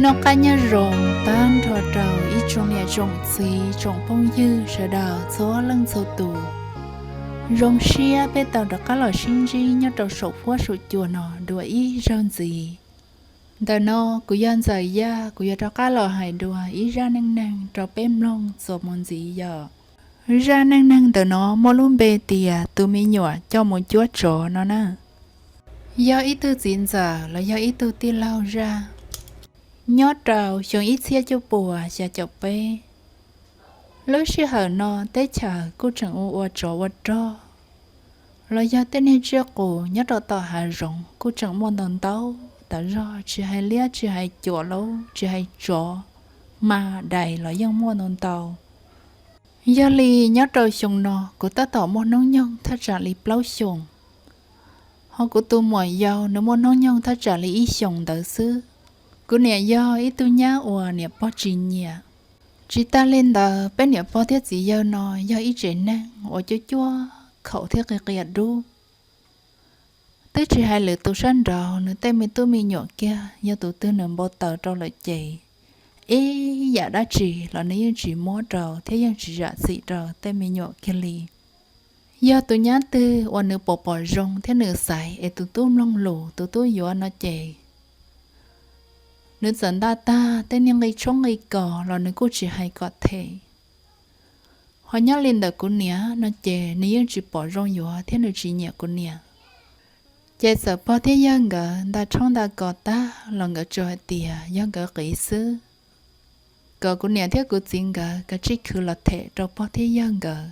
Noj qab nyob zoo tag nrho rau ib tsoom niam tsoom txiv tsoom phooj ywg sawv daws txhua leej txhua tus. Zoo siab peb tau rov qab los sib ntsib nyob rau saum huab saum cua no dua ib zaug ntxiv. Ntawm no kuv yog Ntxawm Yaj, kuv yuav rov qab los hais dua ib zaj neej neeg rau peb mloog txuas mus ntxiv yom. Zaj neej neeg ntawm no muaj lub npe tias tus me nyuam coj mus cuab tsov no na. Yog ib tug txiv ntxawm los yog ib tug tij laug zaj. Nyob rau xyoo ib txhiab cuaj puas xya caum peb, lub sij hawm no teb chaws kuj tseem ua ua tsov ua rog, los yog tej niag tsiaj qus nyob rau tom hav zoov kuj tseem muaj ntau ntau tas zog, tsis hais liab tsis hais cuam lauj, tsis hais tsov, hma, dais los yeej muaj ntau ntau. Yog li nyob rau xyoo no kuv tab tom muaj hnub nyoog thaj tsam li plaub xyoos, ho kuv tus muam yau nws muaj hnub nyoog thaj tsam li ib xyoos ntawd xwb. Kuv niam yog ib tug nyab uas niam pog tsis nyiam. Tsis tas li ntawd peb niam pog thiab txiv yawg no yog ib tsev neeg uas cuaj cuaj khaum thiab qias qias dub. Twb tsis hais lwm tus sab nraud, nws tej me tub me nyuam kiag yog tus twg nws npau taws rau lawm ces ib yam dab tsi los nws yeej tsis muab rau thiab yeej tsis zam txim rau tej me nyuam kiag li. Yog tus nyab twg uas nws pom pom zoo thiab nws xaiv es tus tub mloog lus tus tub yuav no ces nws txawm ntaj tag tej niag nqi tshoob nqi kos los nws kuj tsis hais kom them. Ho nyob li ntawm kuv niam no ces nws yeej tsis pom zoo yuav thiab nws tsis nyiam kuv niam. Ces txawm pog thiab yawg nkawd nta tshoob nta kos tag los nkawd tsuas hais tias yog nkawd qiv xwb, kom kuv niam thiab kuv txiv nkawd kav tsij khwv los them rau pog thiab yawg nkawd.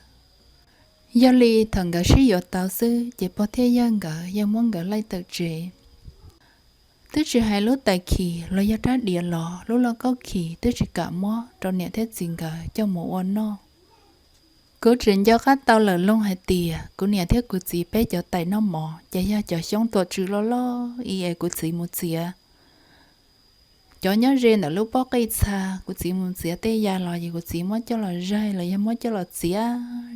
Yog li thaum nkawd sib yuav tau xwb ces pog thiab yawg nkawd yeej muab nkawd laij tawm tsev. Twb tsis hais lub tais khis los yog rab diav los lub lauj kaub khis twb tsis kam muab rau niam thiab txiv nkawd coj mus ua noj. Kuv tseem nco qab tau lawm loo hais tias kuv niam thiab kuv txiv peb cov tais noj mov ces yog cov xyoob tuam tswm loj loj ib es kuv txiv mus txiav. Cov nyob ze ntawm lub pob qij txha, kuv txiv mus txiav tej ya los ces kuv txiv muab coj los zaig los yog muab coj los txiav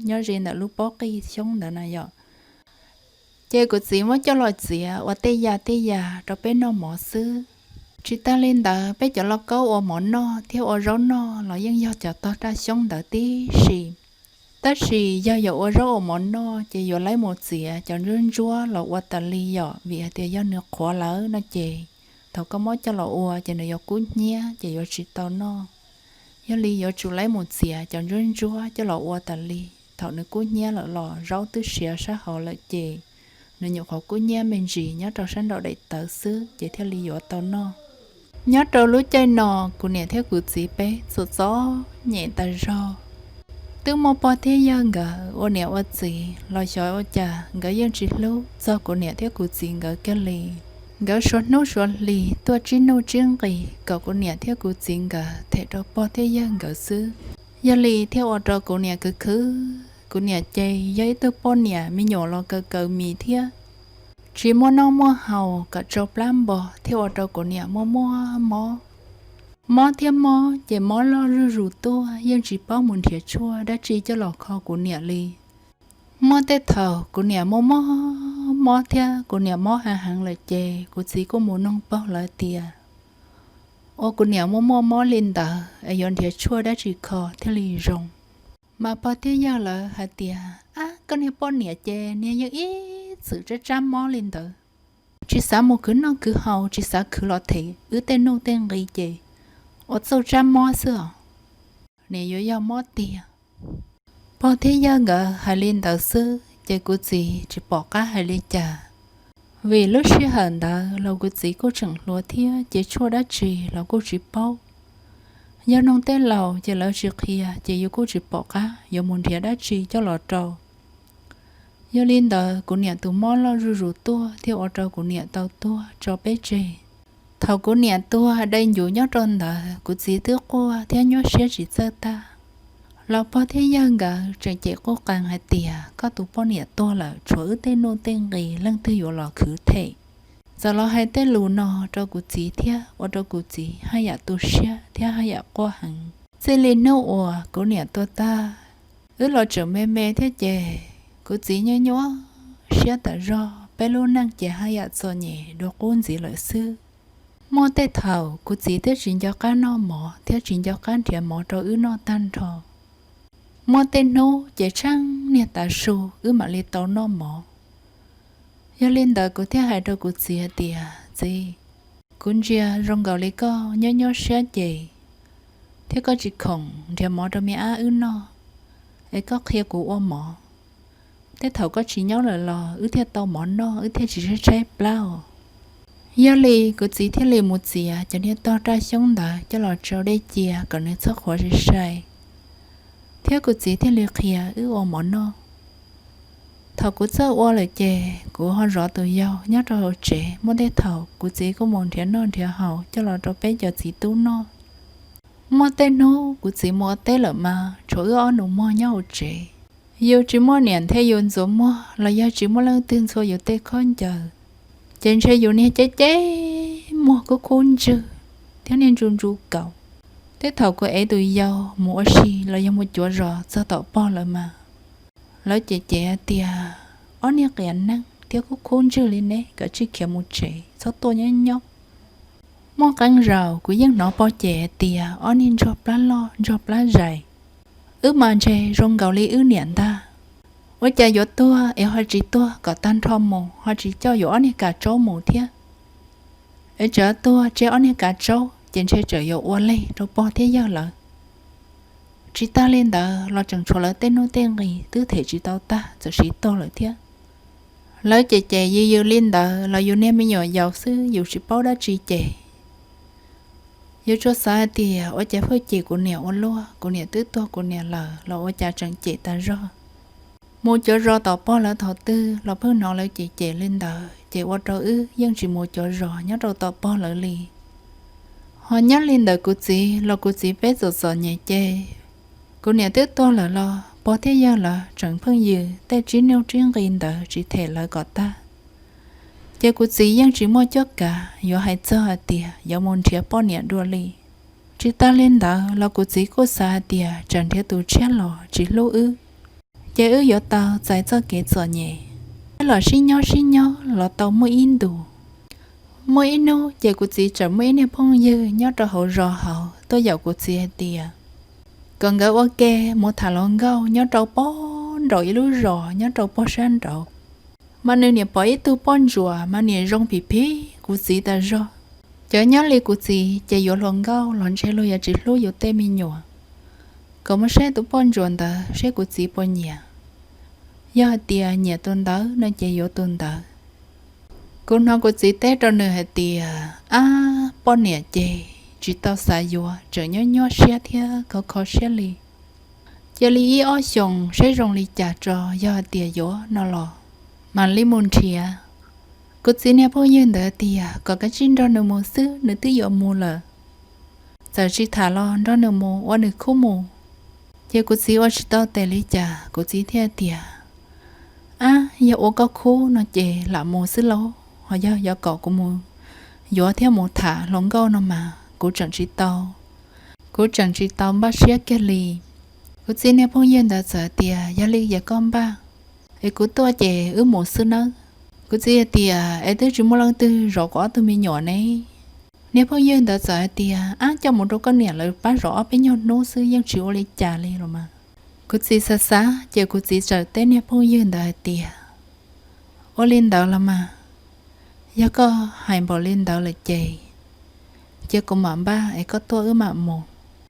nyob ze ntawm lub pob qij xyoob ntawd na yom. Ces kuv txiv muab coj los txiav ua tej ya tej ya rau peb noj mov xwb. Tsis tas li ntawd peb cov lauj kaub ua mov noj thiab ua zaub noj los yeej yog cov tog raj xyoob ntawd tib si. Tab sis yog yuav ua zaub ua mov noj ces yuav laib mus txiav cov ntsuab ntsuab los ua tas li yom, vim hais tias yog nws qhuav lawm no ces thaum koj muab coj los ua ces nws yuav kub hnyiab ces yuav tsis tau noj. Yog li yuav tsum laib mus txiav cov ntsuab ntsuab coj los ua tas li. Thaum nws kub hnyiab lawm los zaub twb siav sab hauv lawm ces nws nyuam qhuav kub hnyiab me ntsis nyob rau sab nraum daim tawv xwb ces thiaj li yuav tau noj. Nyob rau lub caij no kuv niam thiab kuv txiv peb txom txom nyem tas zog. Twb muaj pog thiab yawg nkawd ua niam ua txiv los xyov ua cas nkawd yeej tsis hlub txog kuv niam thiab kuv txiv nkawd kiag li. Nkawd suav hnub suav hlis tuaj tsib nuj tsib nqis kom kuv niam thiab kuv txiv nkawd them rau pog thiab yawg nkawd xwb. Yog li thiaj ua rau kuv niam khwv khwv. Kuv niam ces yog ib tug poj niam me nyuam los kaw kaw mis thiab tsis muaj noj muaj haus kom tsau plab npo thiaj ua rau kuv niam muaj muaj mob. Mob thiab mob ces mob loj zuj zus tuaj yeej tsis paub mus nrhiav tshuaj dab tsi coj los kho kuv niam li. Muaj tej thaum kuv niam muaj mob mob thiab kuv niam mob heev heev lawm ces kuv txiv kuj mus noog pog lawv tias ua kuv niam muaj muaj mob li ntawd es yuav nrhiav tshuaj dab tsi kho thiaj li zoo. Mas pog thiab yawg lawv hais tias, ab, koj niag poj niam ces niag yeej ib txwm tsab tsab mob li ntawd, tsis xav mus khwv noj khwv haus, tsis xav khwv los them wb tej nuj tej nqis ces ua txuj tsab mob xwb os, niam yuav yog mob tiag. Pog thiab yawg nkawd hais li ntawd xwb ces kuv txiv tsis pom qab hais li cas. Vim lub sij hawm ntawd los kuv txiv kuj tseem hluas thiab ces tshuaj dab tsi los kuj tsis paub. Yog noog tej laus ces lawv tsis qhia ces yus kuj tsis pom qab yuav mus nrhiav dab tsi coj los rau. Yog li ntawd kuv niam tus mob loj zuj zus tuaj thiaj ua rau kuv niam tau tuag tso peb tseg. Thaum kuv niam tuag dai ncuv nyob rau ntawd kuv txiv twb quaj thiab nyuaj siab tsis txawj tag. Los pog thiab yawg nkawd tseem cem quj qees hais tias koj tus poj niam tuag lawm tshuav wb tej nuj tej nqis leej twg yuav los khwv them. Txawm los hais tej lus no rau kuv txiv thiab ua rau kuv txiv haj yam tu siab thiab haj yam quaj heev. Txij li hnub uas kuv niam tuag tag, wb los tseem me me thiab ces kuv txiv nyuaj nyuaj siab tas zog, peb lub neej ces haj yam txom nyem dua qub ntxiv lawm xwb. Muaj tej thaum kuv txiv twb tsis nco qab noj mov thiab tsis nco qab nrhiav mov rau wb noj tag nrho. Muaj tej hnub ces tsheej niag tav su wb mam li tau noj mov. Yog li ntawd kuv thiaj hais rau kuv txiv hais tias, Txiv, kuv ntsia zoo nkaus li koj nyob nyob siab ces, thiab koj tsis khoom nrhiav mov rau me ab wb noj, es koj qhia kuv ua mov. Tej thaum koj tsis nyob lawm los wb thiaj tau mov noj, wb thiaj tsis tshaib tshaib plab os. Yog li kuv txiv thiaj li mus txiav cov niag tog raj xyoob ntawd coj los tsau dej cia kom nws txhob qhuav sai sai, thiab kuv txiv thiaj li qhia wb ua mov noj. Thaum kuv txawj ua lawm ces kuv ho zov tus yau nyob rau hauv tsev, muaj tej thaum kuv txiv kuj mus nrhiav noj nrhiav haus coj los rau peb cov txiv tub noj. Muaj tej hnub kuv txiv mus ua teb lawm mas tshuav wb ob nus muag nyob hauv tsev. Yus tsis muaj niam nthe yus ntxuav muag los yog tsis muaj leej twg ntxhua yus tej khaub ncaws, ces ntshe yus niag ceb ceb muag kub khub ntswg thiab niag ntsu ntsu kaus. Tej thaum kuv ev tus yau mus ua si los yog mus cuav zos txog tom pog lawv mas lawv cem cem hais tias, Ob niag qias neeg thiab kub khub ntswg li neb kav tsij khiav mus tsev, txhob tuaj nyob nyob. Muaj qee zaus kuv yeej hnov pog cem hais tias, Ob niag ntsuag plab loj ntsuag plab zais, wb mas ntshe zoo nkaus li wb niam ntag. Ua cas yuav tuag es ho tsis tuag kom tag nrho mus, ho tsis coj yuav ob niag kav tsaub mus thiab? Es tseem tuag tseb ob niag kav tsaub ces ntshe tseem yuav ua leg rau pog thiab yawg lawv. Tsis tag li ntawd los tseem tshuav lawv tej nuj tej nqis twb them tsis tau tag txawm siv tuag lawm thiab. Lawv cem cem yws yws li ntawd los yus niag me nyuam yaus xwb yus tsis paub dab tsi ces yus tsuas xav hais tias, Ua cas pheej cem kuv niam ua luaj, kuv niam twb tuag kuv niam lawm los ua cas tseem cem tas zog. Mus cuav zos tom pog lawv thaum twg los pheej hnov lawv cem cem li ntawd ces ua rau wb yeej tsis mus cuav zos nyob rau tom pog lawv li. Ho nyob li ntawm kuv txiv los kuv txiv peb txom txom nyem ces kuv niam twb tuag lawm los pog thiab yawg lawv tseem pheej yws tej tsib nuj tsib nqis ntawd tsis them lawv kom tag. Ces kuv txiv yeej tsis muaj cuab kav yuav hais txog hais tias yuav mus nrhiav poj niam dua li. Tsis tas li ntawd los kuv txiv kuj xav hais tias tsam nrhiav tus tshiab los tsis hlub wb, ces wb yuav tau txais txoj kev txom nyem. Wb los sib nyob sib nyob los tau muaj ib ntus, muaj ib hnub ces kuv txiv txawm muaj ib niag phooj ywg nyob rau hauv zos hauv tuaj yaum kuv txiv hais tias kom nkawd ua ke mus tham hluas nkauj nyob rau pog nraum ib lub zos nyob rau pog sab nraud. Mas nws niam pom ib tug poj ntsuam mas niam zoo phim phim kuv txiv tas zog. Cov nyob li kuv txiv ces yuav hluas nkauj los ntshe luag yuav tsis hlub yus tej me nyuam. Kom mus saib tus poj ntsuam ntawd seb kuv txiv puas nyiam. Yog hais tias nyiam tus ntawd no ces yuav tus ntawd. Kuv hnov kuv txiv teb rau nws hais tias, Ab, poj niam ces tsis tau xav yuav, tseem nyob nyuaj siab thiab khov kho siab li. Cia li ib ob xyoos saib zoo li cas tso, yog hais tias yuav no los mam li mus nrhiav. Kuv txiv niag phooj ywg ntawd tias kom kav tsij nrog nws mus xwb, nws twb yuav mus lawm. Txawm tsis tham los nrog nws mus ua nws khub mus. Ces kuv txiv ua tsis tau tes li cas, kuv txiv thiaj tias, Ab, yog ua koj khub no ces lam mus xwb lauj, ho yog yuav kom kuv mus yuav thiab mus tham hluas nkauj no mas kuv tseem tsis tau, kuv tseem tsis tau npaj siab kiag li. Kuv txiv niag phooj ywg ntawd txawm tias, Yog li ces koj npaj, es kuv tuaj ces wb mus xwb nawb. Kuv txiv hais tias, Es twb tsis muaj leej twg zov kuv ob tug me nyuam ne? Niag phooj ywg ntawd txawm hais tias, Ab, coj mus rau koj niam lawv pab zov ob peb nyuag hnub xwb yeej tsis ua li cas li los mas. Kuv txiv xav xav ces kuv txiv txawm teb niag phooj ywg ntawd hais tias, Ua li ntawd los mas, yog koj hais npaum li ntawd lawm ces, ces kuv mam npaj es koj tuaj wb mam mus.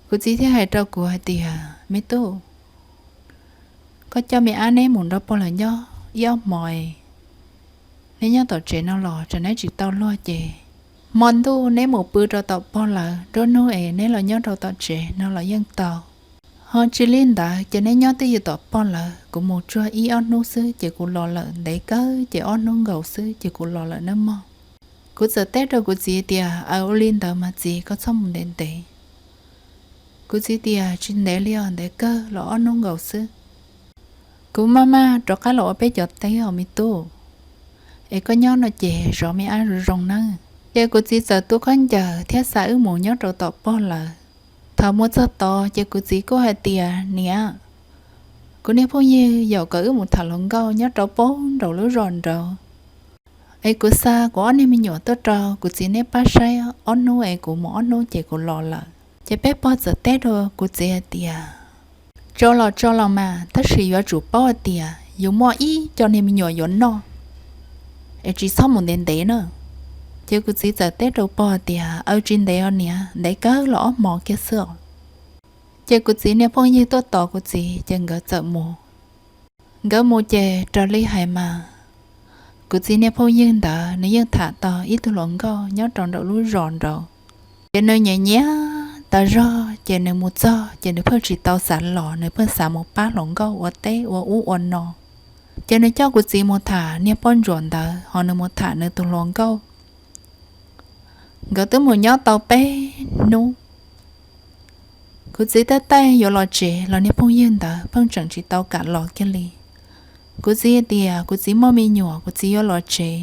Kuv txiv thiaj hais rau kuv hais tias, Me tub, koj coj me ab neb mus nrog pog lawv nyob ib ob hmos es neb nyob tom tsev no los tsam neb tsis tau luag ces hmo ntuj neb mus pw rau tom pog lawv, nruab hnub es neb los nyob rau tom tsev no los yeej tau. Ho tsis li ntawd ces neb nyob twj ywm tom pog lawv, kuv mus tsuag ib ob hnub xwb ces kuv los lawm, ntev kawg ces ob hnub nkaus xwb ces kuv los lawm nawb mog. Kuv txawm teb rau kuv txiv tias, Aws, ua li ntawd mas txiv, koj txhob mus ntev ntev. Kuv txiv tias, Tsis ntev li os, ntev kawg los ob hnub nkaus xwb. Kuv maj maj rov qab los ua peb cov teb os me tub, es koj nyob no ces zov me ab zoo zoo nawb. Ces kuv txiv txawm tu khaub ncaws thiab xa wb mus nyob rau tom pog lawv. Thaum mus txog tod ces kuv txiv kuj hais tias, Niam, kuv niag phooj ywg yaum kom wb mus tham hluas nkauj nyob rau pog nraum lub zos nraud, Es kuv xa kuv ob niag me nyuam tuaj rau kuv txiv neb pab saib ob hnub es kuv mus ob hnub ces kuv los lawm. Ces peb pog txawm teb rau kuv txiv hais tias, Tso los tso los mas, tab sis yuav tsum paub hais tias yus muaj ib co niag me nyuam yuav noj, es tsis txhob mus ntev ntev na. Ces kuv txiv txawm teb rau pog tias, Aws, tsis ntev os niam, ntev kawg los ob hmos kiag xwb os. Ces kuv txiv niag phooj ywg tuaj tos kuv txiv ces nkawd txawm mus. Nkawd mus ces raws li hais mas, kuv txiv niag phooj ywg ntawd nws yeej tham tau ib tug hluas nkauj nyob rau nraum lub zos nraud. Ces nws nyiam nyiam tas zog ces nws mus txog ces nws pheej tsis tau xav los, nws pheej xav mus pab hluas nkauj ua teb ua ub ua no. Ces nws coj kuv txiv mus tham niag poj ntsuam ntawd, ho nws mus tham nws tus hluas nkauj. Nkawd twb mus nyob tau peb hnub. Kuv txiv taij taij yuav los tsev los niag phooj ywg ntawd pheej tseem tsis tau kam los kiag li. Kuv txiv tias kuv txiv muaj me nyuam, kuv txiv yuav los tsev,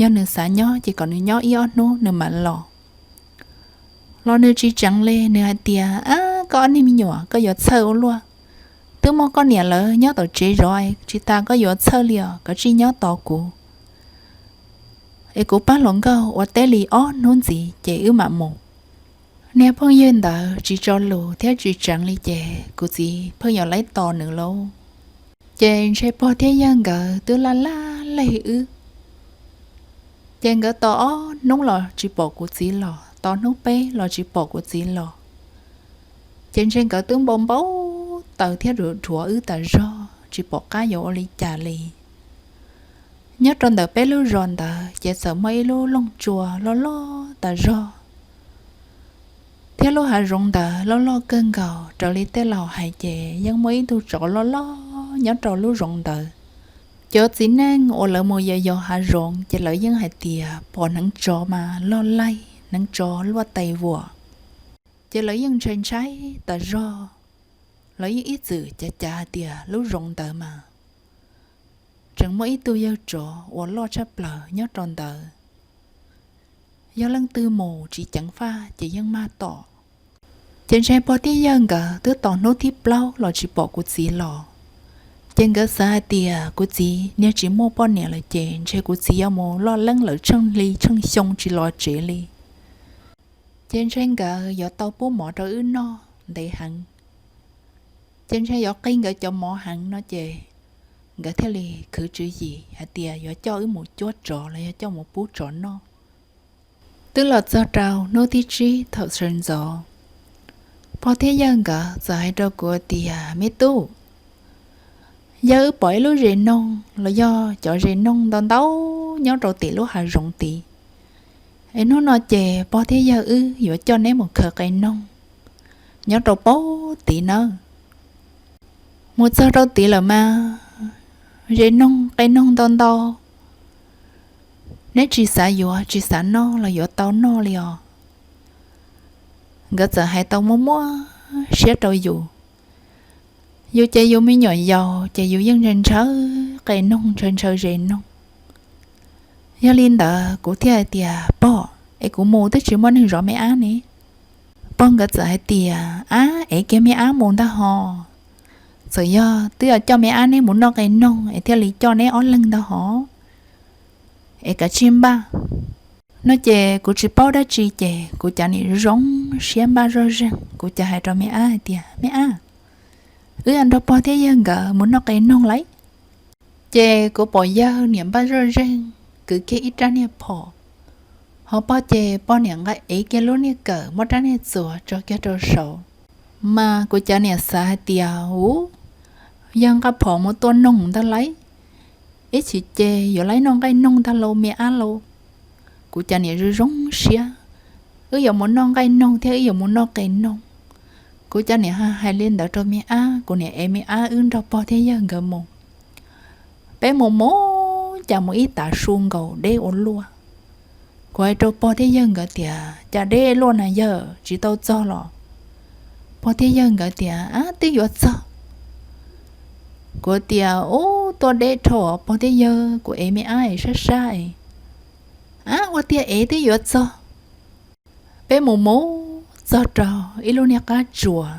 yog nws xav nyob ces kom nws nyob ib ob hnub nws mam los. Los nws tsis tseev li, nws hais tias, Ab, koj ob niag me nyuam koj yuav txhawj ua luaj. Twb muaj koj niam lawv nyob tom tsev zov, tsis tas koj yuav txhawj li os, koj tsij nyob tos kuv es kuv pab hluas nkauj ua teb li ob hnub ntxiv ces wb mam mus. Niag phooj ywg ntawd tsis tso lus thiab tsis tseev li ces kuv txiv pheej yuav laib tos nws lauj. Ces ntshe pog thiab yawg nkawd twb laj laj leg wb. Ces nkawd tos ob hnub los tsis pom kuv txiv los, tos hnub peb los tsis pom kuv txiv los. Ces ntshe nkawd twb npau npau taws thiab dhuav wb tas zog tsis pom qab yuav ua li cas li. Nyob rau ntawm peb lub zos ntawd ces txawm muaj ib lub looj tsua loj loj tas zog. Thiab lub hav zoov ntawd loj loj kawg nkaus, raws li tej laus hais ces yeej muaj ib tug tsov loj loj nyob rau lub zoov ntawd. Cov txiv neej uas lawv mus yos yos hav zoov ces lawv yeej hais tias pom hneev tsov mas loj laij, hneev tsov luaj tais vuam. Ces lawv yeej ntshai ntshai tas zog, lawv yeej ib txwm cav cav hais tias lub zoov ntawd mas tseem muaj ib tug yawg tsov uas loj tshaj plaws nyob rau ntawd. Yog leej twg mus tsis ceev faj ces yeej mag tom. Ces ntshe pog thiab yawg nkawd twb tos hnub thib plaub los tsis pom kuv txiv los. Ces nkawd xav hais tias kuv txiv niag tsis muaj poj niam lawm ces ntshe kuv txiv yuav mus loj leeb lawm tsheej hli tsheej xyoo tsis los tsev li. Ces ntshe nkawd yuav tau pub mov rau wb noj ntev heev. Ces ntshe yuav qig nkawd cov mov heev no ces nkawd thiaj li khwv tswv yim hais tias yuav coj wb mus cuab tsov los yog coj mus pub tsov noj. Twb los txog rau hnub thib tsib thaum sawv ntxov, pog thiab yawg nkawd txawm hais rau kuv tias, Me tub, yawg wb pom ib lub zes noog los yog cov zes noog ntau ntau nyob rau tim lub hav zoov tid. Es hnub no ces pog thiab yawg wb yuav coj neb mus khaws qe noog nyob rau pab tid nawb. Mus txog rau tid lawm mas, zes noog qe noog ntau ntau, neb tsis xav yuav tsis xav noj los yuav tau noj li os. Nkawd txawm hais tau muaj muaj siab rau yus. Yus ces yus me nyuam yaus ces yus yeej ntshaw ntshaw qe noog ntshaw ntshaw zes noog. Yog li ntawd kuv thiaj hais tias, Pog, es kuv mus twb tsis muaj neeg zov me ab ne. Pog nkawd txawm hais tias, Ab, es kiag me ab mus ntag hos. Txawm yog twb yog coj me ab neb mus noj qe noog es thiaj li coj neb ob leeg ntag hos. Es kav tsij npaj. No ces kuv tsis paub dab tsi ces kuv cav niam zoo siab npaj zoj zeeg, kuv cav hais rau me ab hais tias, Me ab, wb nrog pog thiab yawg nkawd mus noj qe noog lauj. Ces kuv pom yawg niam npaj zoj zeeg kwv kiag ib rab niag phom, ho pog ces pog niam nqa ev kiag lub niag kawm muab rab niag txuas tso kiag rau saud. Mas kuv cav niam xav hais tias, Ub, yawg nqa phom mus tua noog ntag lauj, ib chim ces yuav laib noj nqaij noog ntag lauj me ab lauj. Kuv cav niam zoo zoo siab, wb yuav mus noj nqaij noog thiab wb yuav mus noj qe noog. Kuv cav niam hais li ntawd rau me ab, kuv niam ev me ab wb nrog pog thiab yawg nkawd mus. Peb mus mus cas mus ib tav su nkaus deb ua luaj. Kuv hais rau pog thiab yawg nkawd tias, Cas deb luaj na yawg, tsis tau txog los? Pog thiab yawg nkawd tias, Ab, twb yuav txog. Kuv tias, Ub, tuaj deb dhau pog thiab yawg, kuv ev me ab es sab sab es. Ab, ua tiag ev twb yuav txog. Peb mus mus txog rau ib lub niag qab tsuas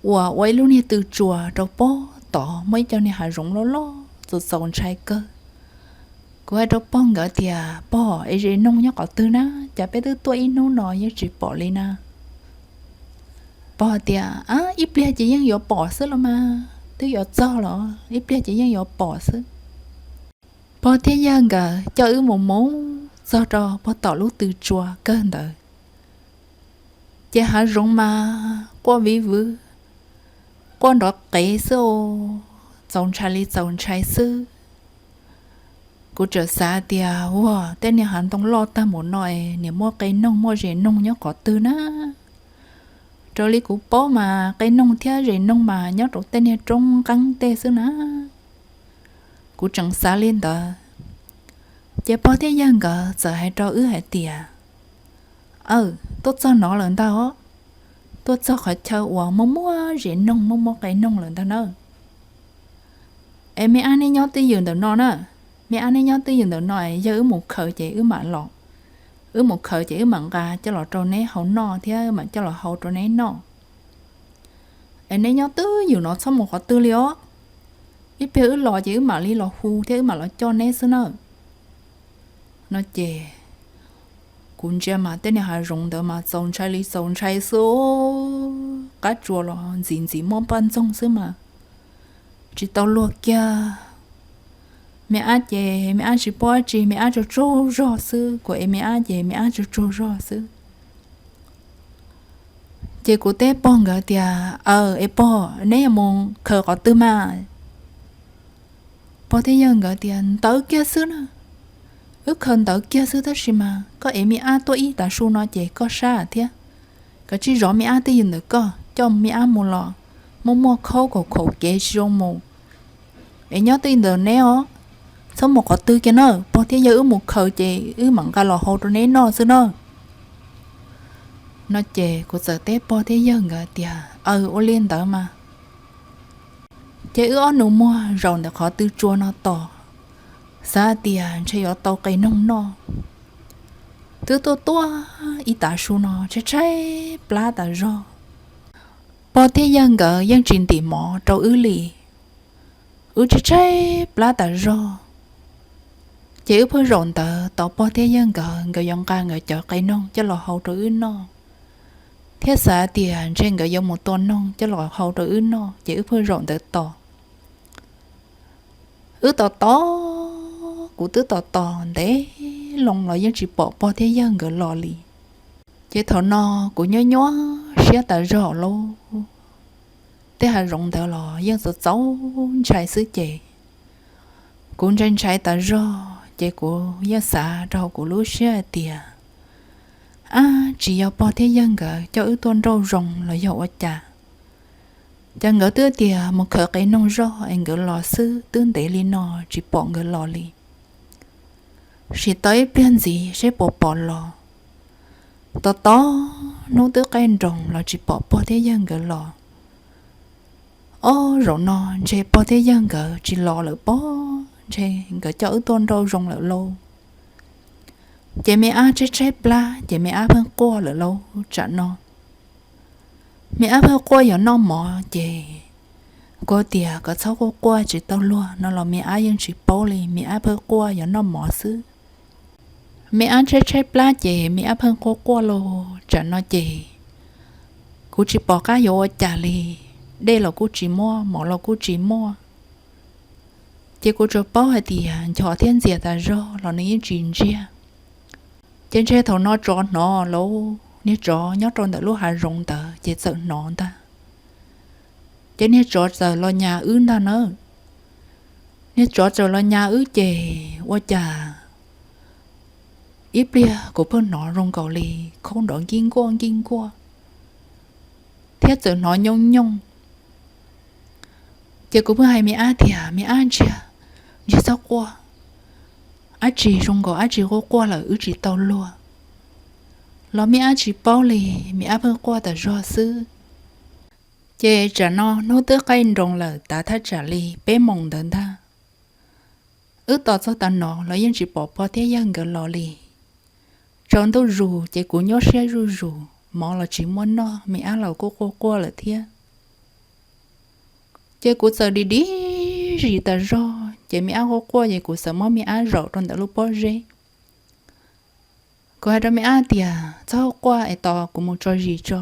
uas ua ib lub niag tw tsuas rau pem tod, muaj ib co niag hav zoov loj loj txaus txaus ntshai kawg. Kuv hais rau pog nkawd tias, Pog, es zes noog nyob qhov twg na? Cas peb twb tuaj ib hnub no yeej tsis pom li na? Pog tias, Ab, ib pliag ces yeej yuav pom xwb los mas, twb yuav txog los ib pliag ces yeej yuav pom xwb. Pog thiab yawg nkawd coj wb mus mus txog rau pog tom lub tw tsua kawg ntawd, ces hav zoov mas quaj viv vwv, quaj nrov qev xwb, txaus ntshai li txaus ntshai xwb. Kuv txawm xav tias, Ua, tej niag hav ntoo loj tag mus no es niam muaj qe noog muaj zes noog nyob qhov twg na? Raws li kuv paub mas qe noog thiab zes noog mas nyob rau tej niag roob nqeeb tej xwb na. Kuv tseem xav li ntawd, ces pog thiab yawg nkawd txawm hais rau wb hais tias, Aw, tuaj txog no lawm ntag os, tuaj txog qhov chaw uas muaj muaj zes noog muaj muaj qe noog lawm ntag na. Es me ab neb nyob twj ywm ntawm no na, me ab neb nyob twj ywm ntawm no es yog wb mus khaws ces wb mam los, wb mus khaws ces wb mam nqa coj los rau neb hau noj thiab wb mam coj los hau rau neb noj. Es neb nyob twj ywm no txhob mus qhov twg li os, ib pliag wb los ces wb mam li los hu thiab wb mam los coj neb xwb na. No ces kuv ntsia mas tej niag hav zoov ntawd mas txaus ntshai li txaus ntshai xwb, qab tsuas los ntxim ntxim muaj paj ntxoog xwb mas tsis tau luag kiag. Me ab ces me ab tsis paub dab tsi, me ab tsaug tsaug zog xwb, kuv ev me ab ces me ab tsaug tsaug zog xwb. Ces kuv teb pog nkawd tias, Aw, es pog, neb yuav mus khaws qhov twg mas? Pog thiab yawg nkawd tias, Ntawd kiag xwb na, wb khaws ntawd kiag xwb, tab sis mas koj ev me ab tuaj ib tav su no ces koj sab thiab, koj tsij zov me ab twj ywm ntawm koj, coj me ab mus los muaj muaj khaub kaum khaum kev tsis zoo mus. Es nyob twj ywm ntawm neb os, txhob mus qhov twg kiag na, pog thiab yawg wb mus khaws ces wb mam nqa los hau rau neb noj xwb na. No ces kuv txawm teb pog thiab yawg nkawd tias, Aw, ua li ntawd mas. Ces wb ob nus muag zaum ntawm qhov tw tsua no tos, xav tias ntshe yuav tau qe noog noj. Twb tuaj tuaj ib tav su no tshaib tshaib plab tas zog, pog thiab yawg nkawd yeej tsis ntim mov rau wb li. Wb tshaib tshaib plab tas zog, ces wb pheej zaum ntawd tos pog thiab yawg nkawd, nkawd yuav nqa nkawd cov qe noog coj los hau rau wb noj, thiab xav tias ntshe nkawd yuav mus tua noog coj los hau rau wb noj, ces wb pheej zaum ntawd tos. Wb tos tos, kuv twb tos tos ntev loo los yeej tsis pom pog thiab yawg nkawd los li. Ces thaum no kuv nyuaj nyuaj siab tas zog lauj, tej hav zoov ntawd los yeej txaus txaus ntshai xwb ces kuv ntshai ntshai tas zog, ces kuv yeej xav rau hauv kuv lub siab hais tias, Ab, tsis yog pog thiab yawg nkawd coj wb tuaj nrauj zoo los yog ua cas? Ces nkawd twb tias mus khaws qe noog zog es nkawd los xwb, twb ntev li no tsis pom nkawd los li. Sim tos ib pliag ntxiv seb puas pom los. Tos tos, hnub twb qaij nroos los tsis pom pog thiab yawg nkawd los. Ob zaum no ntshe pog thiab yawg nkawd tsis los lawm pob, ntshe nkawd coj wb tuaj nrauj zoo lawm lauj. Ces me ab tshaib tshaib plab ces me ab pheej quaj lawm lauj tsam no. Me ab pheej quaj yuav noj mov ces kuv tias kom txhob quaj quaj tsis tau luag no los me ab yeej tsis paub li, me ab pheej quaj yuav noj mov xwb. Me ab tshaib tshaib plab ces me ab pheej quaj quaj lauj tsam no ces kuv tsis pom qab yuav ua cas li, dej los kuj tsis muaj, mov los kuj tsis muaj. Ces kuv tsuas paub hais tias nchos thiab ntxias tas zog los nws yeej tsis ntsiag. Ces ntshe thaum no tsov hnov lauj, niag tsov nyob rau ntawm lub hav zoov ntawd ces txawm hnov ntag. Ces niag tsov txawm los nyas wb ntag na. Niag tsov txawm los nyas wb ces ua cas ib pliag kuv pheej hnov zoo nkaus li khaub nrov nkij nkuaj nkij nkuaj, thiab txawm hnov nyooj nyooj. Ces kuv pheej hais me ab tias, me ab ntsia, ntsia txhob quaj, dab tsi zoo nkaus dab tsi quaj quaj lawm wb tsis tau luag. Los me ab tsis paub li, me ab pheej quaj tas zog xwb. Ces tsam no hnub twb qaij nroos lawm tav thaj tsam li peb moos ntawd ntag. Wb tos txog tav no los yeej tsis pom pog thiab yawg nkawd los li. Tsaus ntuj zus ces kuv nyuaj siab zuj zus, mov los tsis muaj noj, me ab los kuj quaj quaj lawm thiab. Ces kuv txawm dim dim zis tas zog, ces me ab quaj quaj ces kuv txawm muab me ab zaum rau ntawm lub pob zeb. Kuv hais rau me ab tias, txhob quaj es tos kuv mus tso zis tso.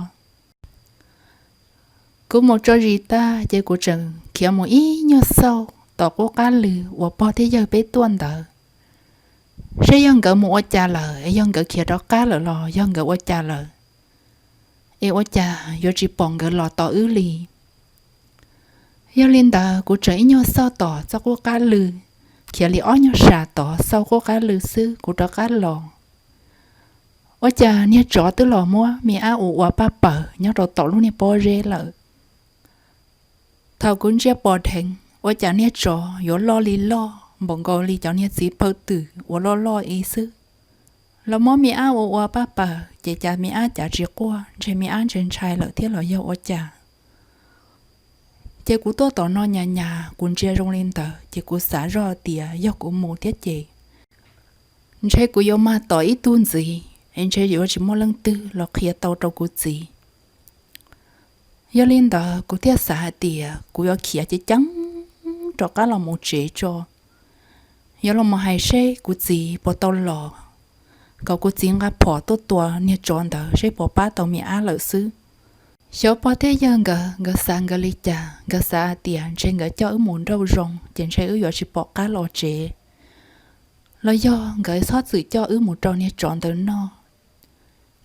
Kuv mus tso zis tag ces kuv tseem khiav mus ib nyuag xauj tom qub qab lw uas pog thiab yawg peb tuaj ntawd, seb yog nkawd mus ua cas lawm, yog nkawd khiav rov qab lawm los yog nkawd ua cas lawm, es ua cas yuav tsis pom nkawd los tos wb li. Yog li ntawd kuv tseem ib nyuag xauj tom txoj qub qab lw, khiav li ob nyuag sas tod xauj qub qab lw xwb kuv rov qab los, ua cas niag tsov twb los muab me ab ua ua paj paws nyob rau tom lub niag pob zeb lawm. Thaum kuv ntsia pom dheev ua cas niag tsov yuav loj li loj npaum nkaus li cov niag txiv pawg twm uas loj loj ib xwb. Los muab me ab ua ua paj paws ces cas me ab cav tsis quaj, ntshe me ab ntshai ntshai lawm thiab los yog ua cas. Ces kuv tuaj tom no nyas nyas kuv ntsia zoo li ntawd ces kuv xav zoj tias yog kuv mus thiab ces ntshe kuv yuav mag tom ib tug ntxiv es ntshe yuav tsis muaj leej twg los qhia tau rau kuv txiv. Yog li ntawd kuv thiaj xav hais tias kuv yuav khiav ceev ceev rov qab los mus tsev tso, yuav los mus hais seb kuv txiv puas tau los, kom kuv txiv nqa phom tuaj tua niag tsov ntawd seb puas pab tau me ab lawm xwb. Xyov pog thiab yawg nkawd, nkawd xav nkawd li cas, nkawd xav hais tias ntshe nkawd coj wb mus nrauj zoo ces ntshe wb yuav tsis pom qab los tsev, los yog nkawd txhob txwm coj wb mus rau niag tsov ntawd noj,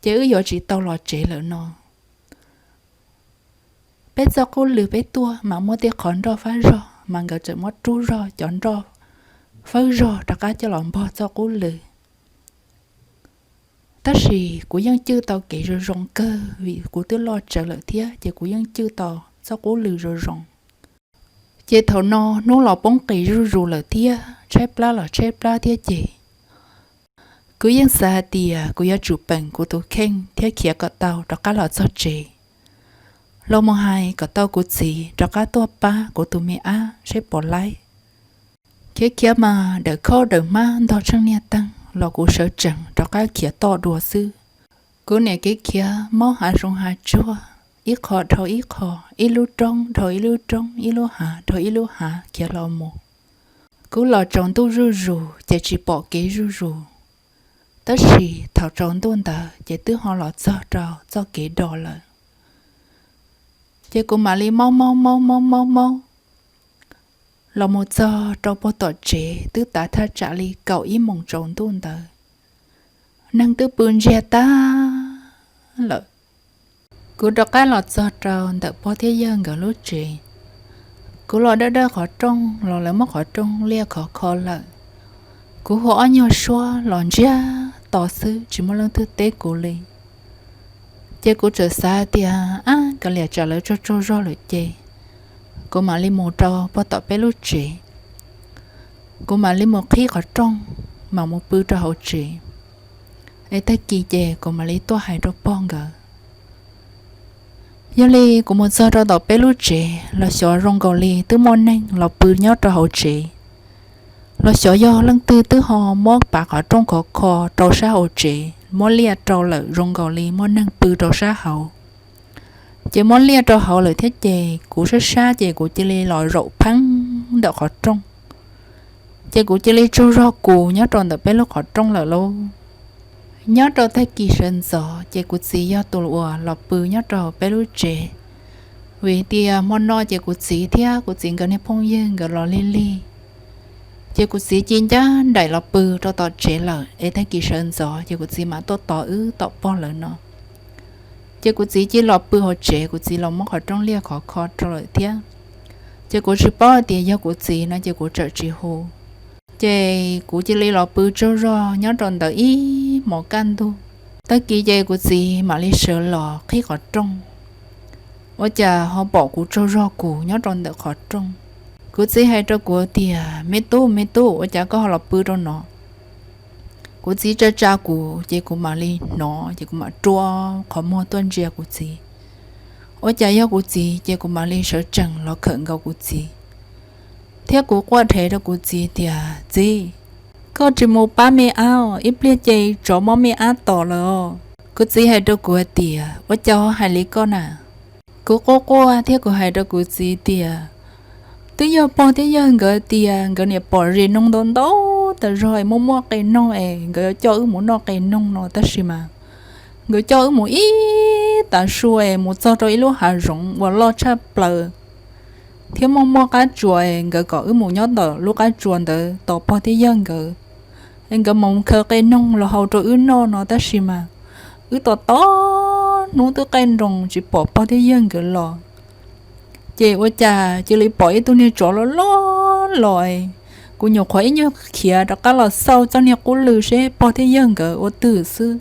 ces wb yuav tsis tau los tsev lawm no. Peb txoj qub lw peb tuaj mas muaj tej qhov nroj fawb zog mas nkawd tseem muab rub zog cov nroj fawb zog rov qab coj los npog txoj qub lw. Tab sis kuv yeej cwj tau kev zoo zoo kawg vim kuv twb loj tsawv lawm thiab ces kuv yeej cwj tau txoj qub lw zoo zoo. Ces thaum no hnub los poob qis zuj zus lawm thiab tshaib plab los tshaib plab thiab ces kuv yeej xav hais tias kuv yuav tsum peem kuv tus kheej thiab khiav kom tau rov qab los txog tsev, los mus hais kom tau kuv txiv rov qab tuaj pab kuv tus me ab seb puas laib. Khiav khiav mas dawm khaub dawm hmab ntog tsheej niag teeg los kuv sawv tsees rov qab khiav toj dua xwb. Kuv niam kev khiav maub hav zoov hav tsuag, ib qho dhau ib qho, ib lub roob dhau ib lub roob, ib lub hav dhau ib lub hav khiav los mus. Kuv los tsaus ntuj zuj zus ces tsis pom kev zuj zus, tab sis thaum tsaus ntuj ntawd ces twb ho los txog rau txoj kev do lawm. Ces kuv mam li maub maub maub maub maub maub los mus txog rau puag tom tsev twb tav thaj tsam li kaum ib moos tsaus ntuj ntawd, neeg twb pw ntsiag tag lawm. Kuv rov qab los txog rau ntawm pog thiab yawg nkawd lub tsev. Kuv los dawb dawb qhov rooj los lawv muab qhov rooj liaj khov kho lawm. Kuv hu ob nyuag suab los ntsiag to xwb tsis muaj leej twg teb kuv li. Ces kuv txawm xav tias, ab, kav liam tsam lawv tsaug tsaug zog lawm ces kuv mam li mus rau puag tom peb lub tsev. Kuv mam li mus qhib qhov rooj mam mus pw rau hauv tsev, es tag kis ces kuv mam li tuaj hais rau pog nkawd. Yog li kuv mus txog rau tom peb lub tsev los xyov zoo nkaus li twb muaj neeg los pw nyob rau hauv tsev, los xyov yog leej twg twb ho muab pav qhov rooj khov kho rau sab hauv tsev, muab liaj rau lawm zoo nkaus li muaj neeg pw rau sab hauv. Ces muab liaj rau hauv lawm thiab ces kuv sab sab ces kuv cia li los zaum pheeb ntawm qhov rooj. Ces kuv cia li tsaug zog kuv nyob rau ntawm peb lub qhov rooj lawm lauj. Nyob rau tag kis sawv ntxov ces kuv txiv yog tus uas los pw nyob rau peb lub tsev, vim tias hmo no ces kuv txiv thiab kuv txiv nkawd niag phooj ywg nkawd los lig lig. Ces kuv txiv cia ncaj nraim los pw rau tom tsev lawm es tag kis sawv ntxov ces kuv txiv mam tuaj tos wb tom pog lawv no. Ces kuv txiv cia los pw hauv tsev, kuv txiv los muab qhov rooj liaj khov kho rau lawm thiab. Ces kuv tsis paub hais tias yog kuv txiv no ces kuv txawm tsis hu. Ces kuv cia li los pw tsaug zog nyob rau ntawd ib hmos kaj ntug. Tag kis ces kuv txiv mam li sawv los qhib qhov rooj, ua cas ho pom kuv tsaug zog kuv nyob rau ntawm qhov rooj. Kuv txiv hais rau kuv tias, me tub, me tub, ua cas koj ho los pw rau no? Kuv txiv tsa tsa kuv ces kuv mam li hnov ces kuv mam rua qhov muag tuaj ntsia kuv txiv. Ua cas yog kuv txiv ces kuv mam li sawv tsees los khawm nkaus kuv txiv, thiab kuv quaj dheev rau kuv txiv tias, txiv, koj tsis mus pab me ab, ib pliag ces tsov muab me ab tom lawm. Kuv txiv hais rau kuv hais tias, ua cas ho hais li koj na? Kuv quaj quaj thiab kuv hais rau kuv txiv tias, Twb yog pog thiab yawg nkawd tias nkawd niam pom zes noog ntau ntau tas zog es muaj muaj qe noog es nkawd yuav coj wb mus noj qe noog no tab sis mas nkawd coj wb mus ib tav su es mus txog rau ib lub hav zoov uas loj tshaj plaws thiab muaj muaj qab tsuas es nkawd kom wb mus nyob ntawm lub qab tsuas ntawd tos pog thiab yawg nkawd es nkawd mam mus khaws qe noog los hau rau wb noj no tab sis mas wb tos tos hnub twb qaij nroos tsis pom pog thiab yawg nkawd los. Ces ua cas cia li pom ib tug niag tsov loj loj los es kuv nyuam qhuav ib nyuag khiav rov qab los xauj txoj niag qub lw seb pog thiab yawg nkawd ua twg xwb.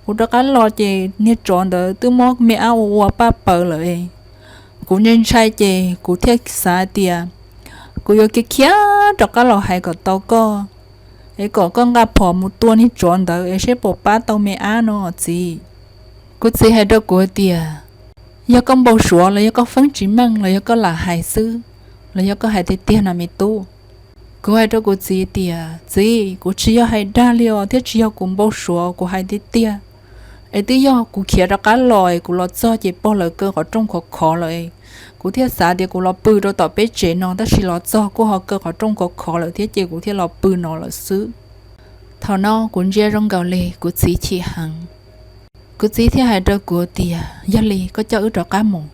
Kuv rov qab los ces niag tsov ntawd twb muab me ab ua ua paj paws lawm es kuv ntshai ntshai ces kuv thiaj xav tias kuv yuav khiav khiav rov qab los hais kom tau koj es kom koj nqa phom mus tua niag tsov ntawd es seb puas pab tau me ab no txiv. Kuv txiv hais rau kuv tias, yog koj npau suav los yog koj feeb tsis meej los yog koj lam hais xwb los yog koj hais tiag tiag no me tub? Kuv hais rau kuv txiv tias, txiv, kuv tsis yog hais dag li os thiab tsis yog kuv npau suav, kuv hais tiag tiag. Es twb yog kuv khiav rov qab los es kuv los txog ces pog lawv kaw qhov rooj khov khov lawm es kuv thiaj xav tias kuv los pw rau tom peb tsev no tab sis los txog kuj ho kaw qhov rooj khov khov lawm thiab ces kuv thiaj los pw no lawm xwb. Thaum no kuv ntsia zoo nkaus li kuv txiv chim heev. Kuv txiv thiaj hais rau kuv tias, yog li koj coj wb rov qab mus.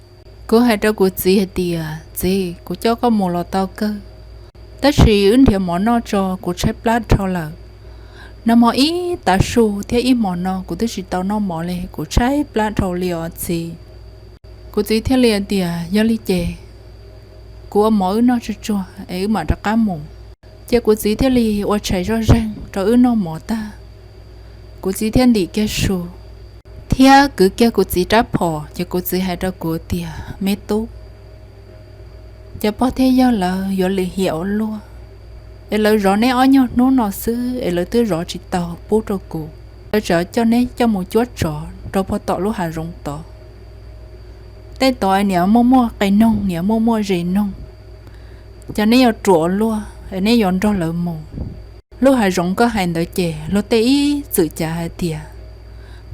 Kuv hais rau kuv txiv hais tias, txiv, kuv coj koj mus los tau kawg, tab sis wb nrhiav mov noj tso, kuv tshaib plab dhau lawm. Nag hmo ib tav su thiab ib hmo no kuv twb tsis tau noj mov li, kuv tshaib plab dhau li os txiv. Kuv txiv thiaj li tias, yog li ces kuv ua mov wb noj tsuag tsuag es wb mam rov qab mus. Ces kuv txiv thiaj li ua tshais zoj zeeg rau wb noj mov tag, kuv txiv thiaj ntim kiag su thiab kwv kiag kuv txiv rab phom ces kuv txiv hais rau kuv tias, me tub, cov pog thiab yawg lawv yuav lim hiam ua luaj, es lawv zov neb ob nyuag hnub no xwb es lawv twb zov tsis tau pub rau kuv. Lawv tseem coj neb coj mus cuab tsov rau pog tom lub hav zoov tod. Tej tod niam muaj muaj qe noog, niam muaj muaj zes noog, ces neb yuav ruam ua luaj es neb yuav nrog lawv mus. Lub hav zoov koj hais ntawd ces luag tej ib txwm cav hais tias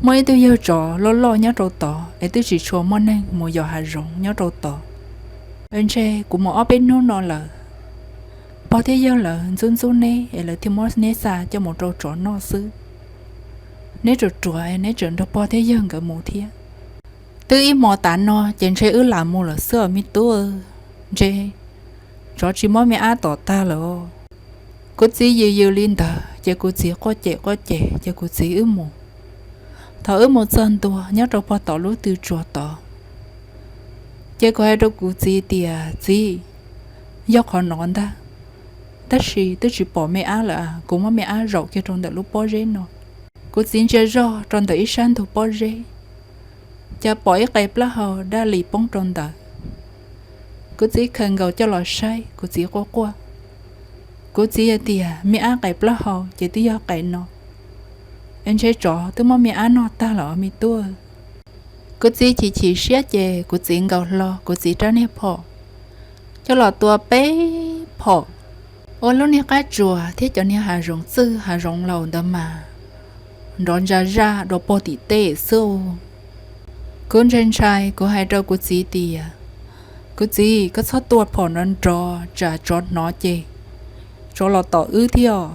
muaj ib tug yawg tsov loj loj nyob rau tod es twb tsis tshua muaj neeg mus yos hav zoov nyob rau tod. Es ntshe kuv mus ob peb hnub no lawm, pog thiab yawg lawv ntxub ntxub neb es lawv thiaj muab neb xa coj mus rau tsov noj xwb. Neb ruam ruam es neb tseem nrog pog thiab yawg nkawd mus thiab. Twb ib hmo tav no ces ntshe wb lam mus lawm xwb os me tub, ntshe tsov tsis muab me ab tom tag lawm. Kuv txiv yws yws li ntawd ces kuv txiv quaj cem quaj cem ces kuv txiv wb mus. Thaum wb mus txog ntua nyob rau pog tom lub tw tsuas tod, ces kuv hais rau kuv txiv tias, txiv, yog qhov no ntag, tab sis twb tsis pom me ab lawm, kuv muab me ab zaum kiag rau ntawm lub pob zeb no. Kuv txiv ntsia zoj rau ntawm ib sab ntug pob zeb, cas pom ib qe plaub hau daj li poob rau ntawd. Kuv txiv khaws nkaus coj los saib, kuv txiv quaj quaj. Kuv txiv hais tias me ab qe plaub hau ces twb yog qe no, es ntshe tsov twb muab me ab noj tag lawm os me tub. Kuv txiv chim chim siab ces kuv txiv nkaus hlo kuv txiv rab niag phom coj los tua peb phom, ua lub niag qab tsuas thiab cov niag hav zoov txwj hav zoov laus ntawd mas nrov ntsa zaj dua pog tim tej xwb. Kuv ntshai ntshai, kuv hais rau kuv txiv tias, kuv txiv, koj txhob tua phom nrov nrov tsam tsov hnov ces tsov los tom wb thiab os.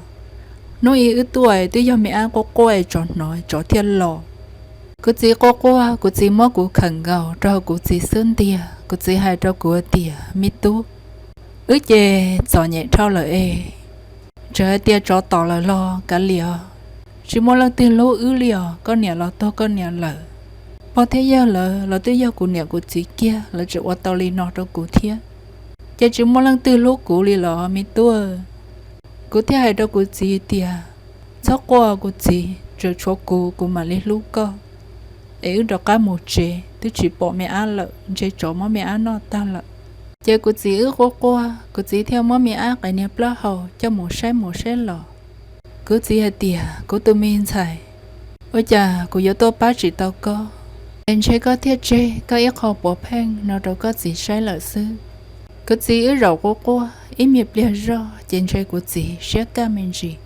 Hnub ib wb tuaj twb yog me ab quaj quaj es tsov hnov tsov thiaj los. Kuv txiv quaj quaj, kuv txiv muab kuv khawm nkaus rau hauv kuv txiv xub ntiag, kuv txiv hais rau kuv tias, me tub, wb ces txom nyem dhau lawm es, txawm hais tias tsov tom lawm los kav liam, tsis muaj leej twg hlub wb li os, koj niam los tuag koj niam lawm. Pog thiab yawg lawv los twb yog kuv niam kuv txiv kiag, lawv tseem ua tau li no rau kuv thiab, ces tsis muaj leej twg hlub kuv li los me tub. Kuv thiaj hais rau kuv txiv tias, txhob quaj kuv txiv, tseem tshuav kuv kuv mam li hlub koj. Es wb rov qab mus tsev, twb tsis pom me ab lawm, ntshe tsov muab me ab noj tag lawm. Ces kuv txiv wb quaj quaj, kuv txiv thiaj muab me ab qe niag plaub hau coj mus saib mus saib los. Kuv txiv hais tias, kuv tus me ntxhais, ua cas kuv yuav tuaj pab tsis tau koj, es ntshe koj thiaj tseg koj ib qho puav pheej no rau koj txiv saib lawm xwb. Kuv txiv wb zaum quaj quaj ib me pliag zoj ces ntshe kuv txiv siab kaj me ntsis.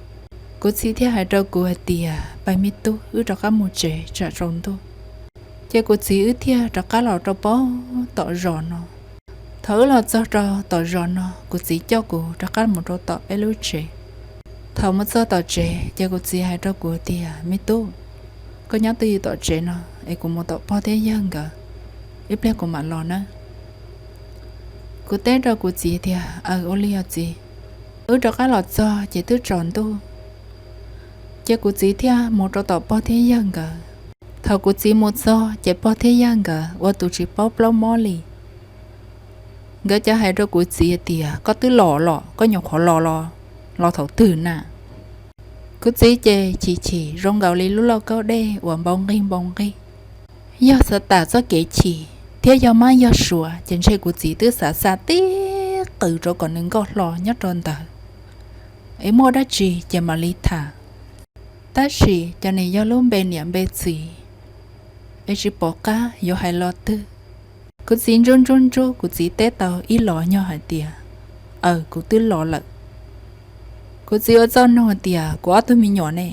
Kuv txiv thiaj hais rau kuv hais tias, pais me tub, wb rov qab mus tsev tsam tsaus ntuj. Ces kuv txiv wb thiaj rov qab los rau pem tom zos no. Thaum wb los txog rau tom zos no, kuv txiv coj kuv rov qab mus rau tom peb lub tsev. Thaum mus txog tom tsev ces kuv txiv hais rau kuv tias, Me tub, koj nyob twj ywm tom tsev no es kuv mus tom pog thiab yawg nkawd, ib pliag kuv mam los nawb. Kuv teb rau kuv txiv tias, Aws, ua li os txiv. Wb rov qab los txog ces twb tsaus ntuj, ces kuv txiv thiaj mus rau tom pog thiab yawg nkawd. Thaum kuv txiv mus txog ces pog thiab yawg nkawd ua tus tsis paub plaub mob li. Nkawd cov hais rau kuv txiv tias, Koj twb los los, koj nyuam qhuav los los, los thaum twg na? Kuv txiv ces chim chim zoo nkaus li lub lauj kaub dej uas npau nqig npau nqig. Yog xav tas txoj kev chim thiab yog mab yog suav ces ntshe kuv txiv twb xav xa tib qws rau kom nws nkauj hlo nyob rau ntawd, es muaj dab tsi ces mam li tham. Tab sis cov niam yog lub npe niam npe txiv, es tsis pom qab yuav hais lo twg. Kuv txiv ntsub ntsub ntsub, kuv txiv teb tau ib los nyog hais tias, Aws, kuv twb los lawm. Kuv txiv ua txoj nug tias, Kuv ob tug me nyuam ne?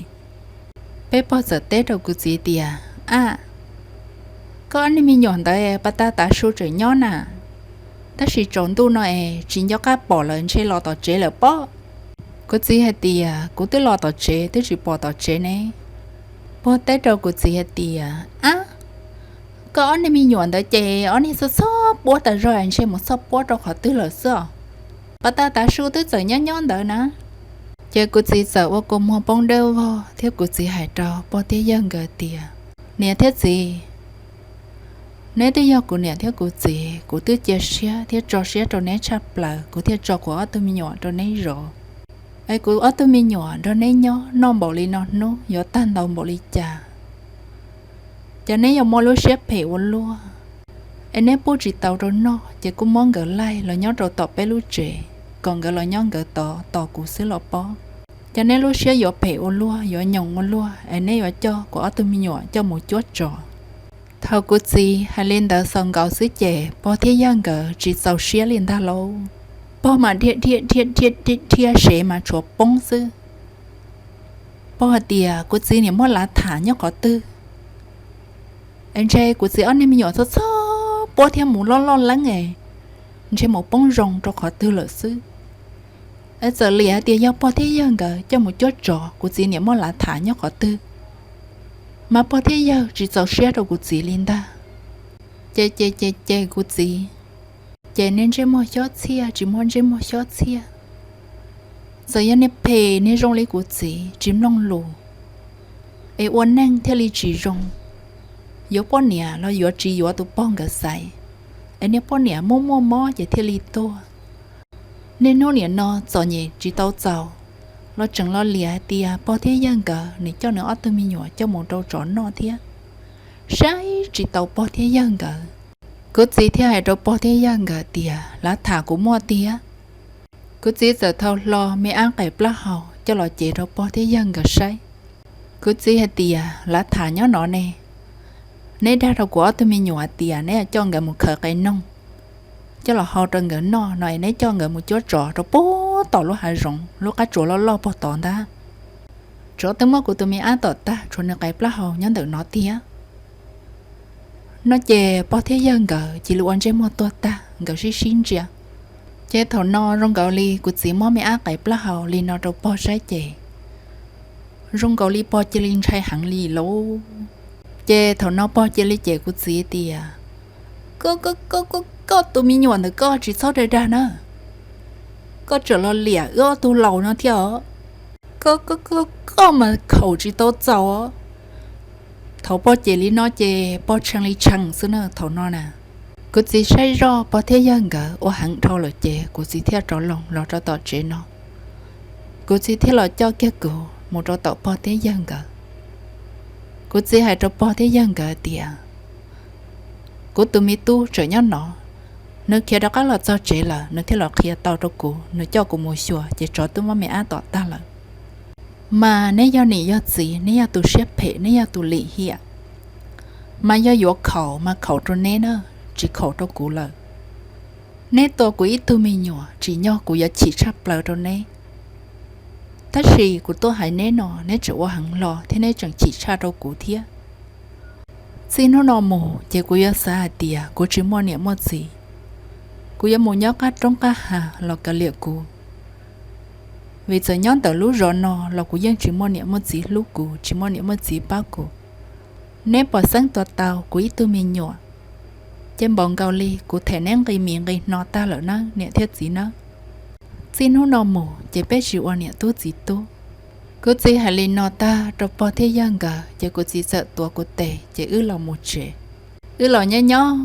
Peb pog txawm teb rau kuv txiv tias, Ab, koj ob niag me nyuam ntawd pas tag tav su tseem nyob na, tab sis tsaus ntuj no es tsis nco qab pom lawm, ntshe los tom tsev lawm pob. Kuv txiv hais tias, Kuv twb los tom tsev twb tsis pom tom tsev ne. Pog teb rau kuv txiv hais tias, Ab, koj ob niag me nyuam ntawd ces ob niag txhob txhob puab tas zog, ntshe mus txhob puab rau qhov twg lawm xwb os. Pas tag tav su twb txawm nyob nyob ntawd na. Ces kuv txiv txawm ua kua muag poob dawb vog thiab kuv txiv hais rau pog thiab yawg nkawd tias, Niam thiab txiv, neb twb yog kuv niam thiab kuv txiv, kuv twb cia siab thiab tso siab rau neb tshaj plaws, kuv thiaj tso kuv ob tug me nyuam rau neb zov. Es kuv ob tug me nyuam nrog neb nyob noj npaum li no hnub yuav tag ntau npaum li cas, ces neb yuav muaj lub siab phem ua luaj. Es neb pub tsis tau rau noj ces kuj muab nkawd laij los nyob rau tom peb lub tsev, kom nkawd los nyob nkawd tod tos kuv xwb los pob. Ces neb lub siab yuav phem ua luaj, yuav nyoos ua luaj, es neb yuav coj kuv ob tug me nyuam coj mus cuab tsov. Thaum kuv txiv hais li ntawd xaus nkaus xwb ces pog thiab yawg nkawd tsis txaus siab li ntag lauj. Pog mas dhia dhia dhia dhia dhia sev mas tshuav poob xwb. Pog hais tias, Kuv txiv niam muab lav tham nyob qhov twg? Es ntshe kuv txiv ob niag me nyuam txhob txhob puab thiab mus loj loj leeb es ntshe mus poob zoo rau qhov twg lawm xwb. Es txawm liam hais tias yog pog thiab yawg nkawd coj mus cuab tsov, kuv txiv niam muab lav tham nyob qhov twg? Mas pog thiab yawg tsis txaus siab rau kuv txiv li ntag. Ces ces ces ces kuv txiv, ces niag ntsej muag xyob txhiaj tsis muaj ntsej muag xyob txhiaj. Txawm yog niag phem niag zoo li kuv txiv tsis mloog lus, es ua neej thiaj li tsis zoo. Yuav poj niam los yuav tsis yuav tus pog nkawd xaiv, es niag poj niam muaj muaj mob ces thiaj li tuag. Niaj hnub niam no txom nyem tsis tau txaus, los tseem los liam hais tias pog thiab yawg nkawd nws coj nws ob tug me nyuam coj mus rau tsov noj thiab. Saib tsis tau pog thiab yawg nkawd. Kuv txiv thiaj hais rau pog thiab yawg nkawd tias, Lav tham kuv muaj tiag. Kuv txiv txawm thau hlo me ab qais plaub hau coj los cev rau pog thiab yawg nkawd saib. Kuv txiv hais tias, Lav tham nyob no ne. Neb dag rau kuv ob tug me nyuam hais tias neb coj nkawd mus khaws qe noog coj los hau rau nkawd noj no es neb coj nkawd mus cuab tsov rau puag tom lub hav zoov lub qab tsuas loj loj puag tod ntag. Tsov twb muab kuv tus me ab tom tag, tshuav nws qais plaub hau nyob ntawm no tiag. No ces pog thiab yawg nkawd cia li ua ntsej muag tuag tag, nkawd sib sib ntsia. Ces thaum no zoo nkaus li kuv txiv muab me ab qais plaub hau li no rau pog saib ces zoo nkaus li pog cia li ntshai heev li lauj. Ces thaum no pog cia li cem kuv txiv tias, Koj, koj, koj, koj tus me nyuam ntawd koj tsis txhob dag dag na. Koj tseem los liam wb ob tug laus no thiab os. Koj, koj, koj, koj mas khaum tsis tau txaus os. Thaum pog cem li no ces pog tshee li tshee xwb na thaum no na. Kuv txiv saib zoj pog thiab yawg nkawd ua heev dhau lawm ces kuv txiv thiaj rov loo los rau tom tsev no. Kuv txiv thiaj los coj kiag kuv mus rau tom pog thiab yawg nkawd. Kuv txiv hais rau pog thiab yawg nkawd tias, Kuv tus me tub tseem nyob no, nws khiav rov qab los txog tsev lawm nws thiaj los qhia tau rau kuv, nws coj kuv mus xyuas ces tsov twb muab me ab tom tag lawm. Mas neb yog niam yog txiv, neb yog tus siab phem, neb yog tus lim hiam, mas yog yuav khaum mas khaum rau neb na, tsis khaum rau kuv lawm. Neb tua kuv ib tug me nyuam, tsim nyog kuv yuav chim tshaj plaws rau neb, tab sis kuv tuaj hais neb no neb tseem ua heev hlo thiab neb tseem chim tshaj rau kuv thiab. Txij hnub no mus ces kuv yuav xav hais tias kuv tsis muaj niam muaj txiv, Kuv yuav mus nyob qab roob qab hav los kav liam kuv, vim txawm nyob ntawm lub zos no los kuv yeej tsis muaj niam muaj txiv hlub kuv, tsis muaj niam muaj txiv pab kuv. Neb puas xeeb tua tau kuv ib tug me nyuam, ces npaum nkaus li kuv them neb nqi mis nqi hno tag lawm nawb niam thiab txiv nawb. Txij hnub no mus ces peb tsis ua niam tub txiv tub. Kuv txiv hais li no tag rau pog thiab yawg nkawd ces kuv txiv txawm tuav kuv tes ces wb los mus tsev. Wb los nyob nyob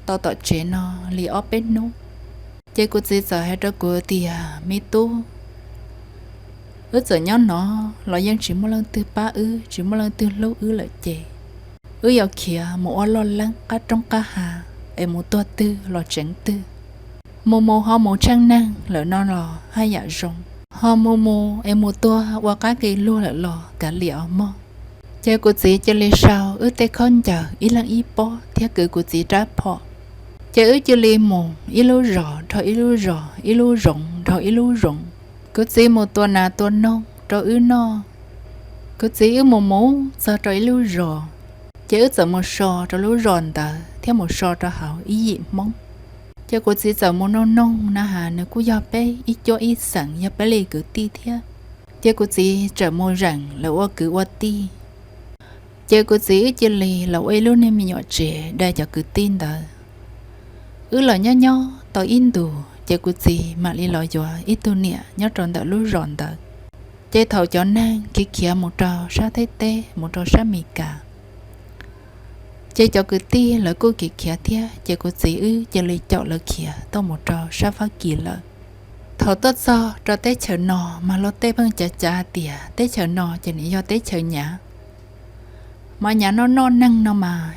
tau tom tsev no li ob peb hnub, ces kuv txiv txawm hais rau kuv tias, me tub, wb txawm nyob no los yeej tsis muaj leej twg pab wb, tsis muaj leej twg hlub wb lawm ces wb yuav khiav mus ua loj leeb qab roob qab hav es mus tuag twg los tseev twg. Mus mus ho mus tsheej neeg lawm no los haj yam zoo, ho mus mus es mus tuag ua qab kev luag lawm los kav liam os mog. Ces kuv txiv cia li sau wb tej khaub ncaws ib leeg ib pob thiab kwv kuv txiv rab phom. Ces wb cia li mus ib lub zos dhau ib lub zos, ib lub zoov dhau ib lub zoov. Kuv txiv mus tua nas tua noog rau wb noj. Kuv txiv wb mus mus txog rau ib lub zos, ces wb txawm mus so rau lub zos ntawd thiab mus so rau hauv ib yim Hmoob. Ces kuv txiv txawm mus noog noog na has nws kuj yog peb ib cuab ib xeem, yog peb li kwv tij thiab. Ces kuv txiv txawm mus zeem lawv ua kwv ua tij. Ces kuv txiv wb cia li los ua ib lub niag me nyuam tsev dai cov kwv tij ntawd. Wb los nyob nyob tau ib ntus ces kuv txiv mam li los yuav ib tug niam nyob rau ntawm lub zos ntawd. Ces thaum cov neeg khiav khiav mus rau sab Thaib teb, mus rau sab Mes Kas, ces cov kwv tij lawv kuj khiav khiav thiab, ces kuv txiv wb cia li caum lawv khiav tuaj mus rau sab Fab Kis lawm. Thaum tuaj txog rau teb chaws no, mas luag tej pheej cav cav tias teb chaws no ces nws yog teb chaws nyav, mas nyav noj noj neeg no mas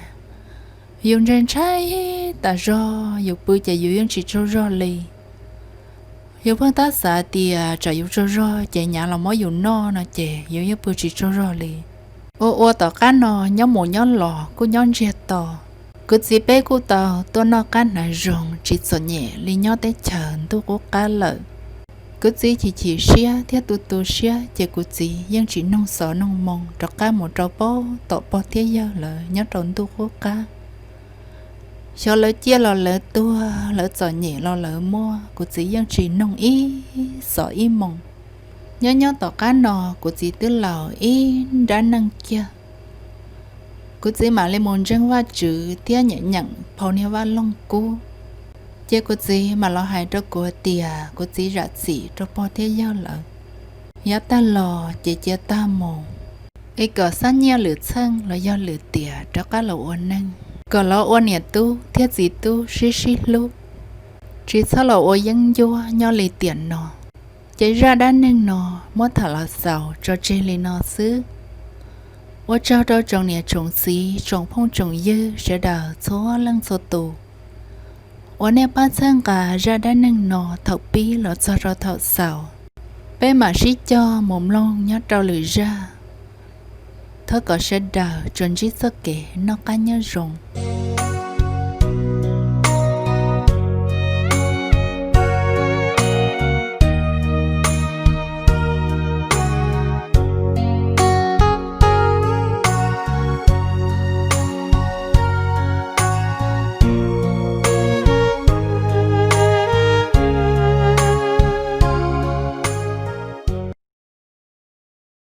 yus ntshai ntshai tas zog, yus pw ces yus yeej tsis tsaug zog li. Yus pheej tab xav tias tsam yus tsaug zog ces nyav los muab yus noj no ces yus yeej pw tsis tsaug zog li. Ua ua tom qab no nyob mus nyob los kuj nyob ntsiag to. Kuv txiv peb kuj tau tuaj noj qab hnav zoo tsis txom nyem li nyob teb chaws ntuj qub qab lawm. Kuv txiv chim chim siab thiab tu tu siab ces kuv txiv yeej tsis noog xov noog moo rov qab mus rau pab tom pog thiab yawg lawv nyob rau ntuj qub qab. Xyov lawv ciaj los lawv tuag, lawv txom nyem los lawv muaj, kuv txiv yeej tsis noog ib xov ib moo. Nyob nyob tom qab no kuv txiv twb laus ib nrab neej kiag. Kuv txiv mam li mus ntseeg Vajtswv thiab nyeem nyeem phau niag Vaj Loog Kub. Ces kuv txiv mam los hais rau kuv tias kuv txiv zam txim rau pog thiab yawg lawv. Yav tag los ces cia tag mus, es kom xab nyiaj lwm txheej los yog lwm tiam rov qab los ua neeg, kom los ua niam tub thiab txiv tub sib sib hlub, tsis txhob los ua yeeb ncuab nyob li tiam no. Ces zaj dab neeg no muab tham los xaus tso tseg li no xwb. Ua tsaug rau tsoom niam tsoom txiv tsoom phooj tsoom ywg sawv daws txhua leej txhua tus uas nej pab txhawb nqa zaj dab neeg no thaum pib los txog rau thaum xaus. Peb mam sib cog mus mloog nyob rau lwm zaj. Thov kom sawv daws tsuas ntsib txoj kev noj qab nyob zoo.